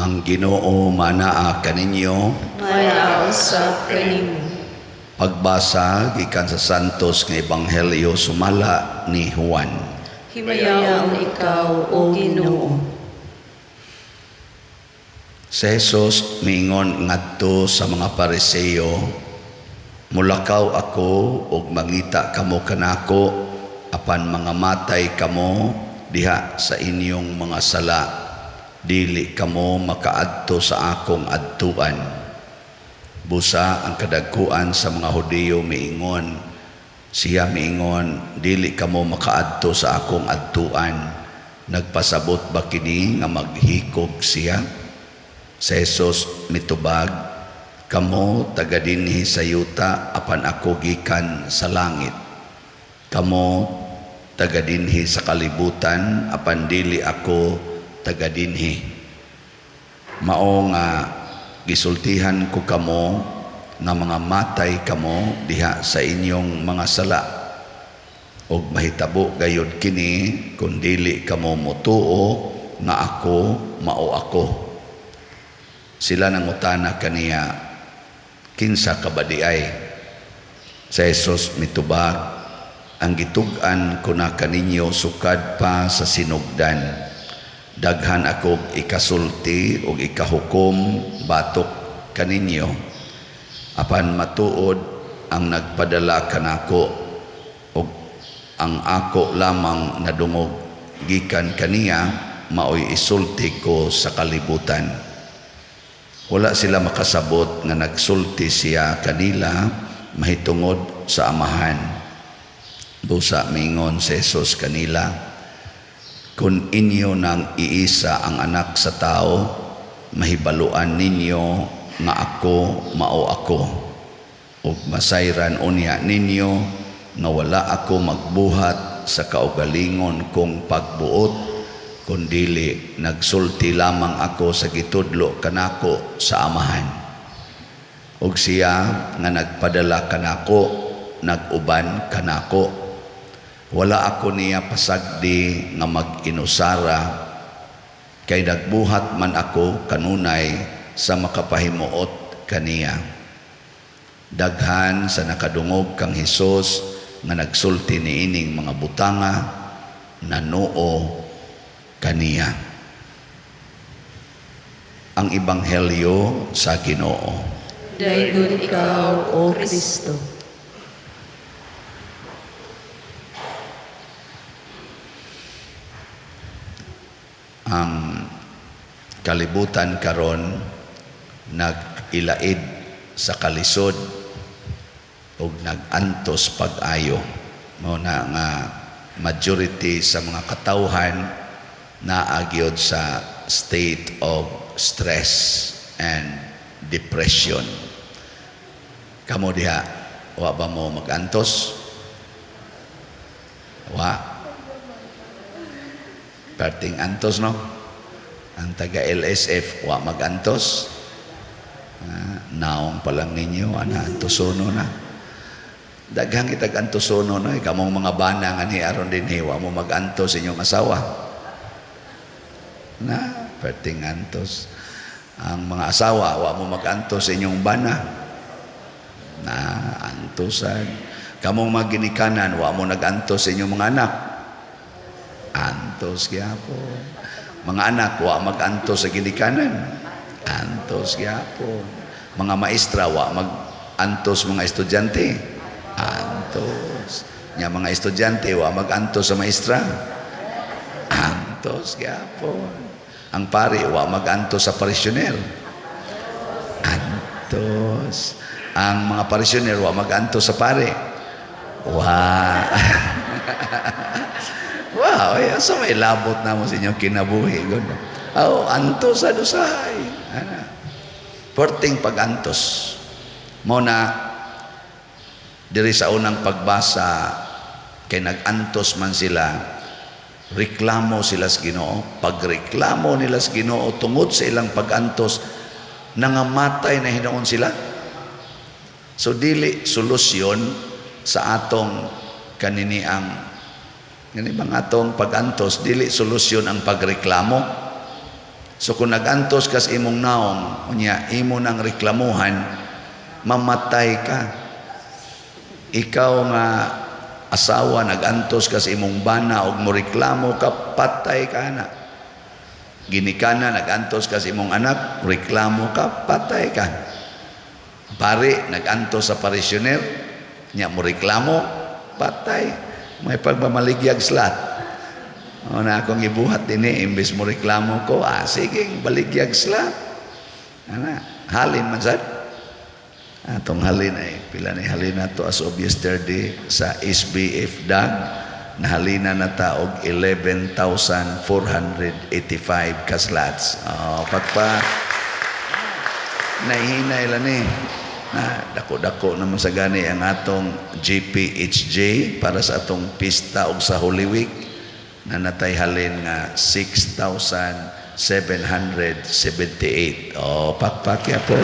Ang Ginoo manaa kaninyo. Manaa usab kanimo. Pagbasa gikan sa Santos nga Ebanghelyo sumala ni Juan. Himayaon ikaw, O Ginoo. Si Jesus miingon ngadto sa mga Pariseo, "Mulakaw ako ug mangita kamo kanako, apan mga matay kamo diha sa inyong mga sala. Dili kamo makaadto sa akong adtuan." Busa ang kadagkuan sa mga Hudiyo miingon, siya miingon, "Dili kamo makaadto sa akong adtuan." Nagpasabot ba kini nga maghikog siya? Si Jesus mitubag, "Kamo taga dinhi sa yuta, apan ako gikan sa langit. Kamo taga dinhi sa kalibutan, apan dili ako taga dinhi. Mao nga gisultihan ko kamo nga mga matay kamo diha sa inyong mga sala. Ug mahitabo gayud kini kung dili kamo motuo nga ako mao ako." Sila nangutana kaniya, "Kinsa ka ba diay?" Si Jesus mitubag, "Ang gitug-an ko na kaninyo sukad pa sa sinugdan. Daghan ako ikasulti ug ikahukom batok kaninyo. Apan matuod ang nagpadala kanako, ug ang ako lamang nadungog gikan kaniya maoy isulti ko sa kalibutan." Wala sila makasabot nga nagsulti siya kanila mahitungod sa Amahan. Busa mingon si Jesus kanila, "Kung inyo nang iisa ang Anak sa Tao, mahibaluan ninyo nga ako mao ako. Ug masayran unya ninyo nga wala ako magbuhat sa kaugalingon kong pagbuot, kundili nagsulti lamang ako sa gitudlo kanako sa Amahan. Ug siya nga nagpadala kanako nag-uban kanako. Wala ako niya pasagdi nga mag-inusara, kay nagbuhat man ako kanunay sa makapahimuot kaniya." Daghan sa nakadungog kang Hesus nga nagsulti niining mga butanga nanuo kaniya. Ang Ebanghelyo sa Ginoo. Daygon ikaw, O Kristo. Ang kalibutan karon nag-ilaid sa kalisod ug nag-antos pag-ayo. Mao na nga majority sa mga katawhan naa gyud sa state of stress and depression. Kamo diha, wa ba mo mag-antos? Wa. Perting antos, no? Ang taga LSF, wa mag-antos. Naong pa lang ninyo, ana, antosono na. Daghang itag antosono, no? Kamong mga bana nga ni aron dinhi, wa mo mag-antos inyong asawa. Na, perting antos. Ang mga asawa, wa mo mag-antos inyong bana. Na, antosan. Kamong mga ginikanan, wa mo nag-antos inyong mga anak. Antos gyapon. Mga anak, wa mag-antos sa ginikanan. Antos gyapon. Mga maestra, wa mag-antos mga estudyante. Antos. Nya mga estudyante, wa mag-antos sa maestra. Antos gyapon. Ang pari, wa mag-antos sa parisyonel. Antos. Ang mga parisyonel, wa mag-antos sa pari. Wa. Wow, eh, so may labot na mo sa inyong kinabuhi. Oh, antos sa usahay. Ana. Perting pag-antos. Mao na diri sa unang pagbasa, kay nag-antos man sila, reklamo sila sa Ginoo. Pagreklamo nila sa Ginoo tungod sa ilang pag-antos, nangamatay na hinuon sila. So dili solusyon sa atong kaniniang ngani bang atong pag-antos, dili solusyon ang pagreklamo. So kung nagantos ka sa imong naong, unya imo nang reklamuhan, mamatay ka. Ikaw nga asawa, nagantos ka sa imong bana og moreklamo ka, patay ka na. Ginikana, nagantos ka sa imong anak, reklamo ka, patay ka. Pare, nagantos sa parisioner, nya mo reklamo, patay. May pagmamaligyag slat. O na akong ibuhat dinhi, imbes mo reklamo ko, sige, baligyag slat. Ana, halin man sad. Atong halin ay, pila ni halin na to as of yesterday sa SBF DAG, nahalina na ta og 11,485 ka slots. Oh, pagpa nahihinay lang ni na dako-dako naman sa gani ang atong GPHJ para sa atong pista og sa Holy Week na natay halin nga 6,778. Oh, pakpak ya po.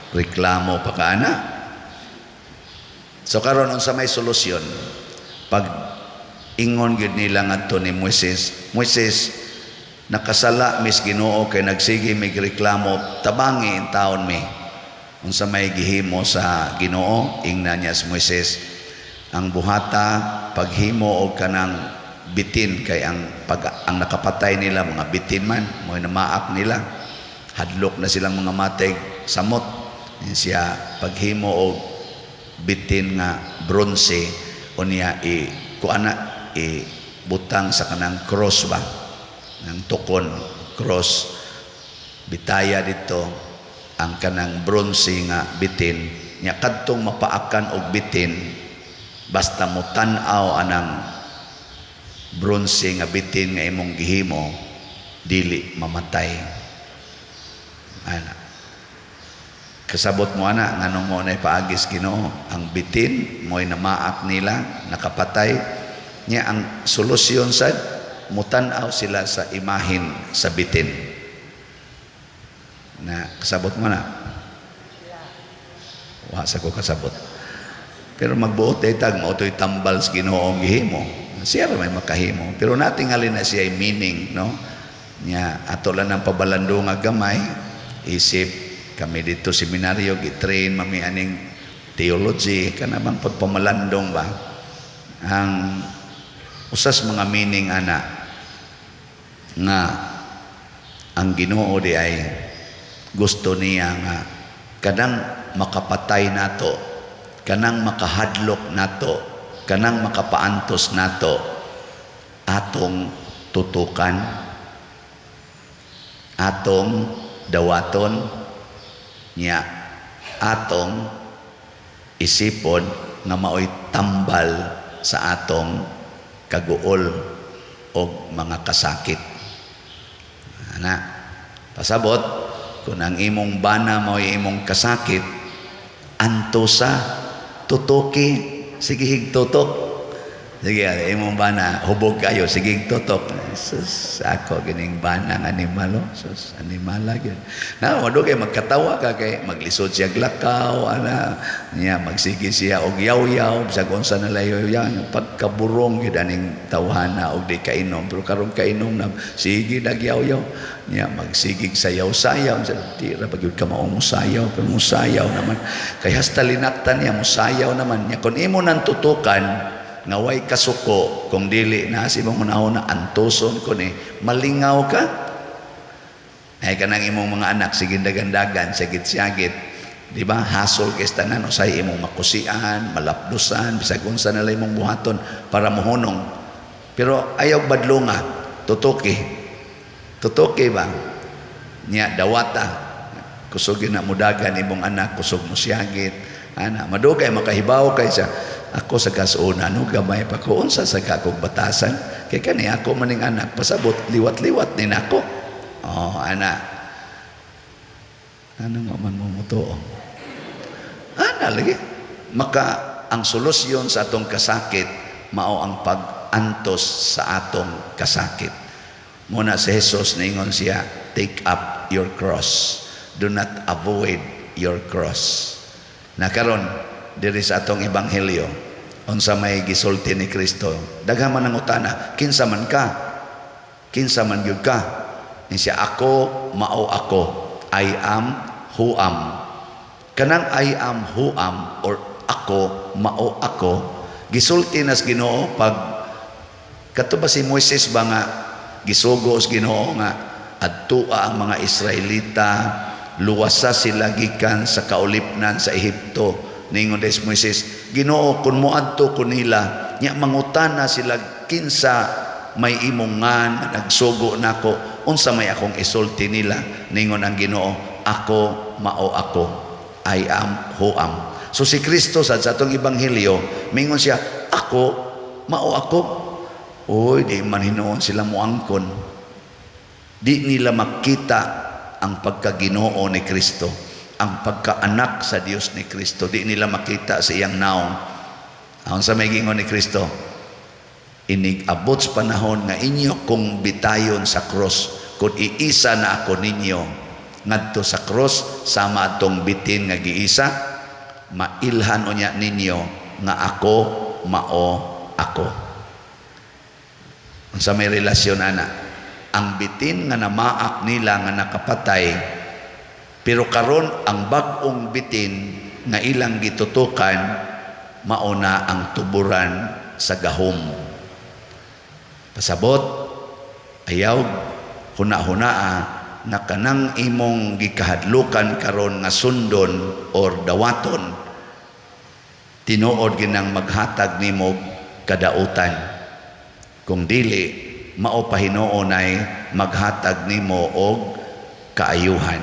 Reklamo pa ka na. So karon, unsa may solusyon? Pag ingon gyud nila ngadto ni Moises, "Moises, nakasala mis Ginoo kay nagsige mig reklamo, tabangi in taon mi." Unsa may gihimo sa Ginoo? Ingna niya si Moises, ang buhata, paghimo og kanang bitin, kay ang pag, ang nakapatay nila mga bitin man, mo namaak nila, hadlok na silang mga mateg samot. Yun siya, paghimo og bitin nga bronze, unya i kuana, i butang sa kanang cross ba ng tukon cross, bitaya dito ang kanang bronze nga bitin. Nya kadtong mapaakan og bitin, basta mo tan-aw anang bronze nga bitin nga imong gihimo, dili mamatay. Ana, kasabot mo ana nganong mo na paagis Ginoo? Ang bitin mo'y namaak nila, nakapatay niya. Ang solusyon sad, mutan-aw sila sa imahin sa bitin. Na kasabot mo na? Wa sa ko kasabot, pero magbuot ay tag mao to'y tambal sa Ginoo ang gihimo. Siya ra may makahimo, pero natingali na siya meaning, no? Nya ato lang ang pabalando nga gamay, isip kami dito seminaryo gitrain mami aning theology, kana bang pagpamalandong ba. Ang usas mga meaning ana nga ang Ginoo di ay gusto niya nga kanang makapatay nato, kanang makahadlok nato, kanang makapaantos nato, atong tutukan, atong dawaton, nya atong isipon nga maoy tambal sa atong kaguol og mga kasakit. Ana, pasabot, kung ang imong bana mao'y imong kasakit, antosa, tutuki, sige higtutok. Sige, imong bana, hubog kayo, sige higtutok. Sus, ako gining bana ng animal, oh. Sus, animala gyud. Na, madugay magkatawa ka kay maglisod siya lakaw, ana, niya magsige siya og yaw-yaw, bisag unsa na layo yaw, pagkaburong gyud aning tawhana og di kainom, pero karon kainom na, sige nagyaw-yaw. Niya magsigig sayaw-sayaw, sa di ra pa gyud ka maong musayaw, pero musayaw naman. Kay hasta linaktan niya, musayaw naman niya. Kung imo nang tutukan, nga way kasuko, kung dili na sa imong hunahuna, antuson ko ni, malingaw ka. Ay kanang imong mga anak, sige dagandagan, sige siyagit, di ba? Hasol kay tanan, usay imong makusian, malapdusan, bisag unsa na lang imong buhaton para mohunong. Pero ayaw badlonga, tutuki. Tutuki ba? Nya dawata. Kusog na mudagan imong anak, kusog mo siyagit. Ana, madugay makahibaw kay siya. Ako sa kasuna, no, gamay pa ko, unsa sa kakong batasan. Kay kani ako maning anak, pasabot, liwat-liwat ni nako. Oh, ana. Ano nga man mo mutuo? Ana lagi. Maka ang solusyon sa atong kasakit mao ang pag-antos sa atong kasakit. Muna si Jesus niingon siya, "Take up your cross. Do not avoid your cross." Na karon diri sa atong ebanghelyo, unsa may gisulti ni Kristo? Daghan man ang utana, "Kinsa man ka?" Kinsa man gyud ka? Ni siya, "Ako mao ako. I am who am." Kanang "I am who am" or "Ako mao ako", gisulti nas Ginoo pag kato ba si Moises ba nga gisugo sa Ginoo nga adtua ang mga Israelita, luwasa sila gikan sa kaulipnan sa Ehipto. Ningon des Moises, "Ginoo, kung moadto ko nila nya mangutana sila kinsa may imong ngan nga nagsugo nako, unsa may akong isulti nila?" Ningon ang Ginoo, "Ako mao ako. I am who am." So si Kristo sa atong ebanghelyo, mingon siya, "Ako mao ako." Uy, di man hinuon sila moangkon. Di nila makita ang pagkaginoo ni Kristo, ang pagkaanak sa Dios ni Kristo. Di nila makita sa iyang naong. Ayon sa may gingon ni Kristo, "Inig abot sa panahon nga inyo kong bitayon sa cross, kung iisa na ako ninyo ngadto sa cross sama atong bitin nga giisa, mailhan unya ninyo nga ako mao ako." Unsa may relasyon ana? Ang bitin nga namaak nila nga nakapatay, pero karon ang bag-ong bitin nga ilang gitutukan mao na ang tuburan sa gahom. Pasabot, ayaw huna-hunaa nga kanang imong gikahadlukan karon nga sundon or dawaton, tinuod ginang maghatag nimo kadautan. Kung dili, mao pa hinuon ay maghatag nimo og kaayuhan.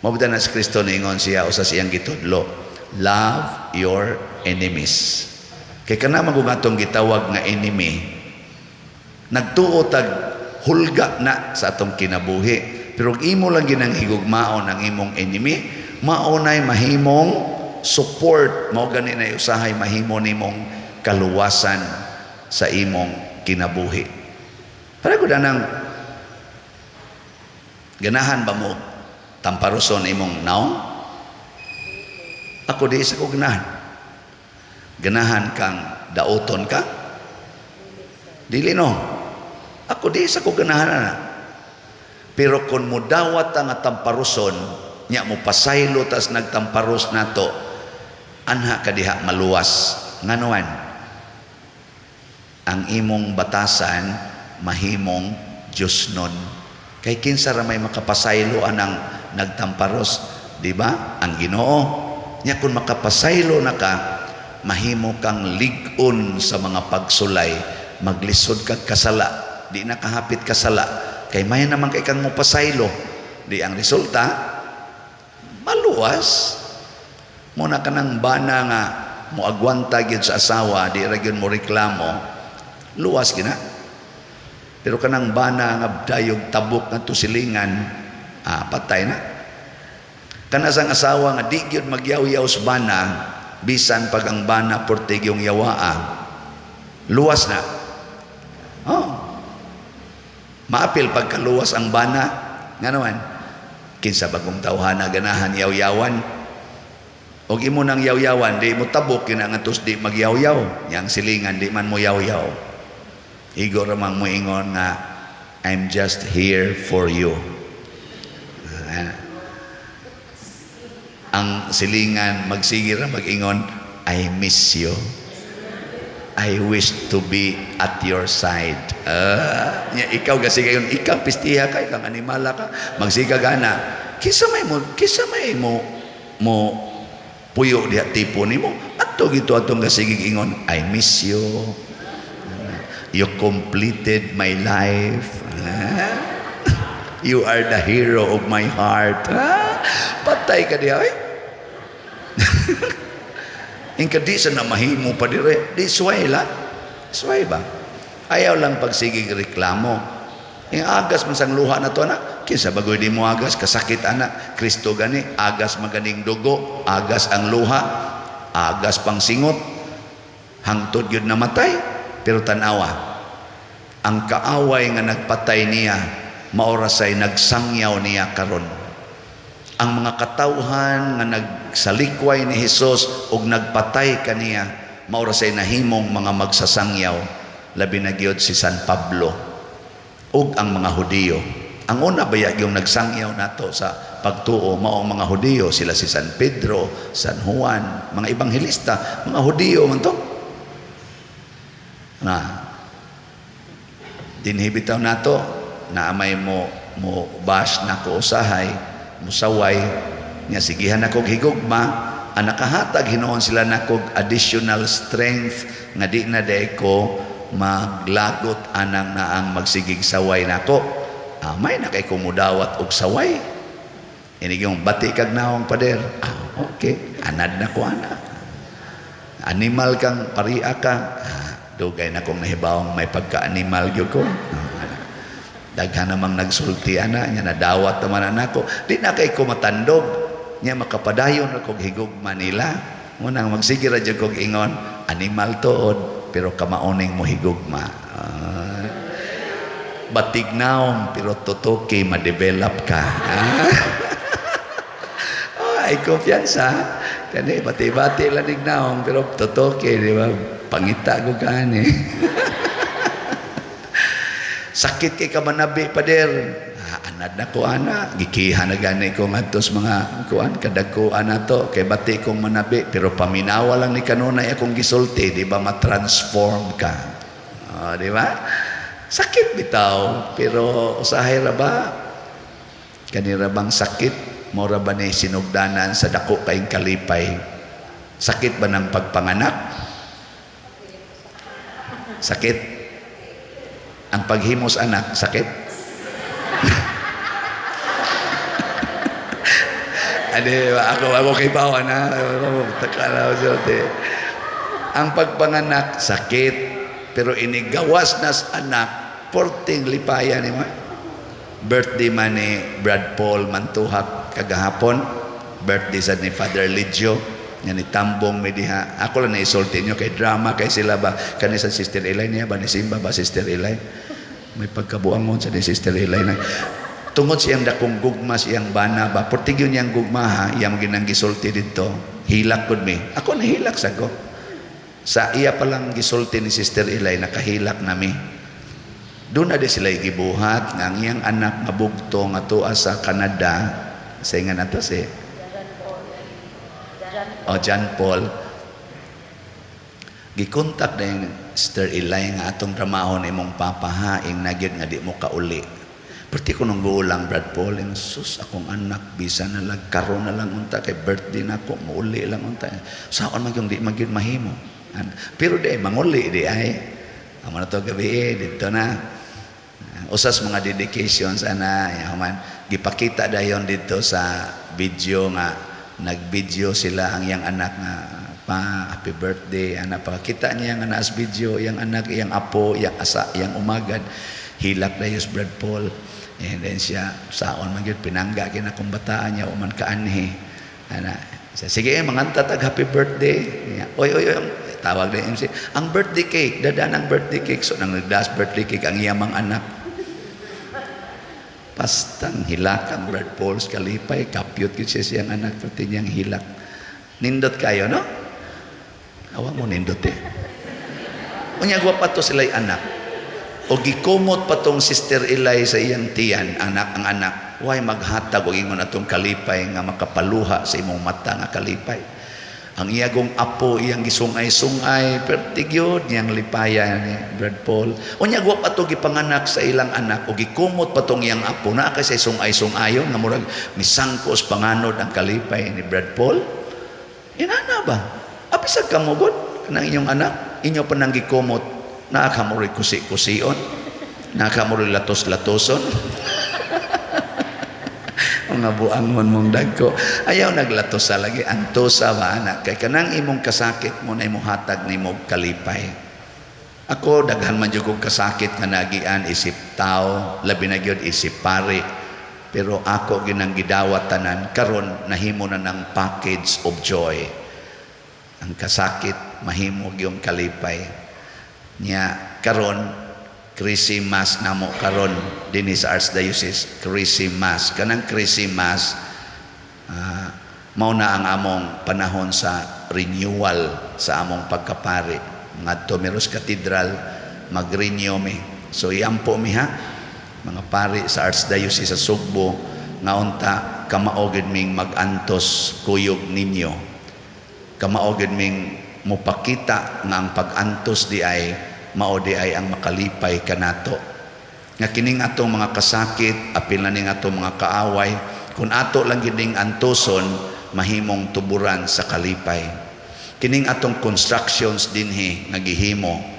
Mao na si Kristo, niingon siya usa sa iyang gitudlo, "Love your enemies." Kay kana man atong gitawag nga enemy, nagtuo tag hulga na sa atong kinabuhi. Pero imo lang ginang higugmaon ang imong enemy, mao nay mahimong support, mao gani na usahay mahimo nimong kaluwasan sa imong kinabuhi. Para ko danang ganahan ba mo tamparuson imong naong? Ako, di sa ko ganahan. Ganahan kang dauton ka? Dili, no? Ako, di sa ko ganahan na. Pero kung mudawat ta nga tamparuson, nya mo pasaylo tas nagtamparos nato, anha ka diha maluwas. Nganuan? Ang imong batasan mahimong Diyos nun. Kay kinsa ra may makapasaylo anang nagtamparos, di ba? Ang Ginoo. Nya kung makapasaylo na ka, mahimo kang lig-on sa mga pagsulay, maglisod kag kasala, di na kahapit kasala. Kay may naman kay kang mopasaylo. Di ang resulta, maluwas. Muna ka ng bana nga moagwanta gyud sa asawa, di ra gyud mo reklamo, luwas gina. Pero kanang bana nga dayog tabok nga silingan, patay na. Kana sang asawa nga di gyud magyaw-yaw sa bana, bisan pag ang bana portig yung yawaa, luwas na. Oh. Maapil pagkaluwas ang bana, nga naman, kinsa bagong tawhana ganahan yaw-yawan? Og imo nang yaw-yawan, di mo tabok kina nga tos di magyaw-yaw. Yang silingan di man mo yaw-yaw. Igo ra mang moingon nga, "I'm just here for you." Ang silingan magsige ra mag-ingon, "I miss you. I wish to be at your side." Nya ikaw kasi kayon, ikaw pistiha ka, ikaw animala ka, magsiga gana. Kisa may mo puyo diha tipo nimo. Adto gito atong gasigig ingon, "I miss you. You completed my life. You are the hero of my heart." Patay ka diha, eh. Ingka di sa na mahimo pa dire, di suway lang. Suway ba? Ayaw lang pagsigig reklamo. Yung agas man sang luha na to, anak. Kinsa bagoy di mo agas, kasakit anak. Kristo gani, agas maganing dugo, agas ang luha, agas pang singot. Hangtod yun namatay, pero tanawa. Ang kaaway nga nagpatay niya, maorasay nagsangyaw niya karon. Ang mga katawhan nga nagsalikway ni Hesus ug nagpatay kaniya, maorasay nahimong mga magsasangyaw, labi na gyud si San Pablo. Ug ang mga Hudiyo. Ang una baya yung nagsangyaw nato sa pagtuo mao ang mga Hudiyo, sila si San Pedro, San Juan, mga ebanghelista, mga Hudiyo man to. Na dinhi bitaw nato na may mo mo bash nako usahay, musaway nya, sigihan nako higugma ang nakahatag hinuon sila nako additional strength nga di na day ko maglagot anang naang magsigig saway nako. Amay na kay kumudawat og saway. Inig yung bati kag naong, pader. Ah, okay, anad na ko ana. Animal kang paria ka. Ah, dugay na kong nahibawong may pagka-animal gyud ko. Ah, ana. Daghan namang nagsulti ana nya, nadawat naman ana ko. Di na kay ko matandog nya, makapadayon ra kog higugma nila. Munang magsige ra jud kog ingon, animal tuod pero kamaoning mo higugma. Ah, batig naong pero tutuki ma-develop ka. Ah. Ay, kumpiyansa. Kani, bati-bati lang nig naong, pero tutuki, di ba? Pangita ko kani. Sakit kay kamanabi, pader. Ah, anad na ko ana. Gikiha na gani ko ngadto sa mga kuan kadagkuan nato kay bati kong manabi, pero paminawa lang ni kanunay akong gisulti, di ba ma-transform ka? Oh, di ba? Sakit bitaw, pero usahay ra ba? Kanira bang sakit mora ba ni sinugdanan sa dako kayong kalipay? Sakit ba ng pagpanganak? Sakit. Ang paghimos anak, sakit? Adi, ako ako kay bawa na. Taka na ako. Ang pagpanganak, sakit. Pero inigawas nas anak, porting lipaya ni mo. Birthday man ni Brad Paul Mantuhak kagahapon. Birthday sad ni Father Ligio nga ni tambong mi diha. Ako lang naisulti niyo kay drama kay sila ba, kani sa Sister Eli niya ba, ni Simba ba, Sister Eli. May pagkabuangon sa ni Sister Eli na tungod siyang dakong gugma sa iyang bana ba, portigyo niyang gugma ha, iyang ginang gisulti didto. Hilak gud mi. Ako nahilak sa ko. Sa iya palang gisulti ni Sister Eli, nakahilak nami. Doon na di sila gibuhat nga ang iyang anak nga bugto nga tuwa sa Canada, sa nga nato si o John Paul, gikontak na yung Sister Eli nga atong dramahon imong papa ha, ing nagyod nga di mo kauli. Perti ko nung gulang Brad Paul, yung sus akong anak bisa na lang karon na lang unta kay birthday na ako, muuli lang unta. Saon man yung di man gyud mahimo. Pero di manguli di ay. Amo na to gabi eh, dito na. Usas mga dedications ana, yaman gipakita dayon dito sa video nga nag-video sila ang iyang anak nga pa happy birthday ana, pakita niya nga naas video iyang anak, iyang apo, iyang asa, iyang umagad. Hilak dayos Brad Paul, and then siya saon man gyud pinangga kina akong bataan niya uman kaanhi ana. Siya, sige manganta tag happy birthday niya. Oy oy oy, tawag na MC ang birthday cake, dada ng birthday cake. So nang nagdas birthday cake ang iyang mga anak, pastang hilak ang Brad Paul's kalipay, kapyot gyud siya siyang anak pati niyang hilak. Nindot kayo, no? Awa mo nindot eh. Unya gwa pa to sila'y anak. O gikumot pa tong Sister Eli sa iyang tiyan, anak ang anak, way maghatag og ingon atong kalipay nga makapaluha sa imong mata nga kalipay. Ang iyagong apo iyang gisungay-sungay, perti gyud niyang lipaya ni Brad Paul. Unya gwa pa to gipanganak sa ilang anak o gikumot pa tong iyang apo na kay sa sungay-sungayon nga murag misangkos panganod ang kalipay ni Brad Paul. Inana ba? Apisag kamo gud kanang inyong anak, inyo pa nang gikumot, naa ka mo rin kusi-kusion, naa ka mo rin latos-latoson. Mga buangon mong dagko. Ayaw naglatos sa lagi. Antosa ba anak? Kay kanang imong kasakit mo na imong hatag nimo kalipay. Ako daghan man jud kog kasakit nga nagian isip tao, labi na gyud isip pari. Pero ako ginang gidawat tanan karon nahimo na ng package of joy. Ang kasakit mahimo gyung kalipay. Nya karon Christmas namo karon dinhi sa Archdiocese, Christmas kanang Christmas, mao na ang among panahon sa renewal sa among pagkapari. Ngadto Miros Cathedral mag-renew mi. So iampo mi ha. Mga pari sa Archdiocese sa Sugbo, nga unta kamao gid ming mag-antos kuyog ninyo. Kamao gid ming mopakita nga ang pag-antos di ay mao di ay ang makalipay kanato. Nga kining atong mga kasakit, apil na ning atong mga kaaway, kung ato lang gid ning antoson, mahimong tuburan sa kalipay. Kining atong constructions dinhi nga gihimo,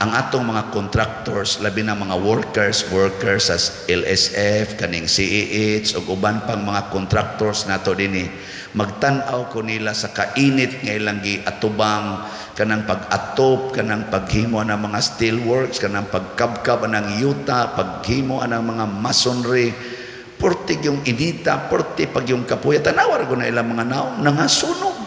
ang atong mga contractors, labi na mga workers, workers sa LSF, kaning CEH, ug uban pang mga contractors nato dinhi, magtan-aw ko nila sa kainit nga ilang giatubang, kanang pag-atop, kanang paghimo ng mga steelworks, kanang pagkabkab ng yuta, paghimo ng mga masonry, porti yung inita, porti pag yung kapuya, tanawa ko na ilang mga naong, nangasunog.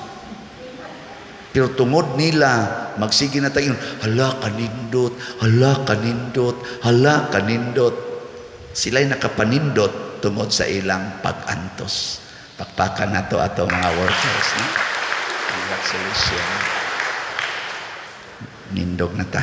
Pero tungod nila, magsige na tayo, "Hala, kanindot, hala, kanindot, hala, kanindot." Sila'y nakapanindot tungod sa ilang pag-antos. Pakpakan nato ato mga workers. No? Congratulations. Nindog na ta.